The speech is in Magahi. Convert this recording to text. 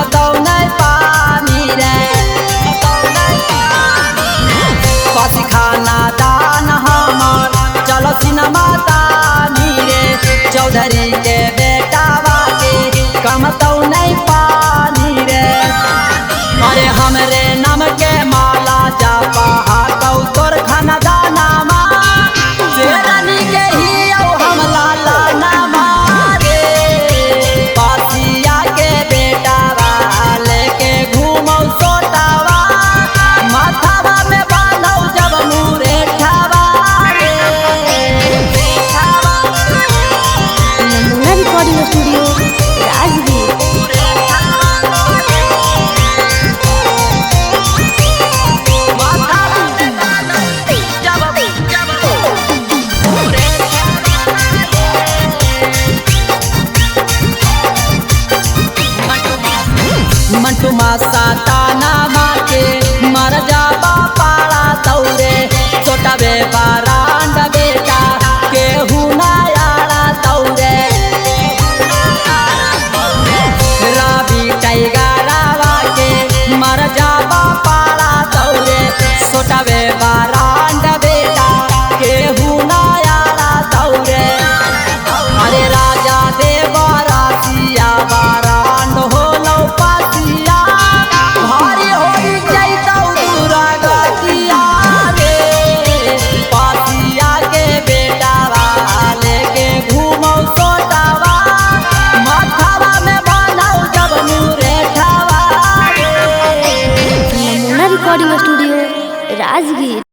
कमतौ नहीं पानी रे। पासी खाना दान हमार चलो सिनेमा तानी रे। चौधरी के बेटा के कमतौ नहीं पानी रे। अरे हमरे नाम के माला जा पहा तोर खाना दाना मा शेरानी के ही औ हम लाला नामा रे। पासिया के बेटा लेके घूमौ सोटावा माथावा में बान्हौ जब मुरे ठावा रे। नमूना रिकॉर्डिंग स्टूडियो राजगीर। मंटू मासा ताना माके मर जा पाड़ा तौरे। छोटा बे बारांड बेटा केहू नायाड़ा तौरे। राबी टाइगरावा के मर जा पाड़ा तौरे। छोटा बे बारांड बेटा केहू नायाड़ा तौरे। अरे राजा दे बारातिया बारांड होलौ पातिया भारी होई जैतौ दूरा गतिया रे। पातिया के बेटावा लेके घूमौ सोटावा माथावा में बान्हौ जब मुरे ठावा रे। नमूना रिकॉर्डिंग स्टूडियो राजगीर।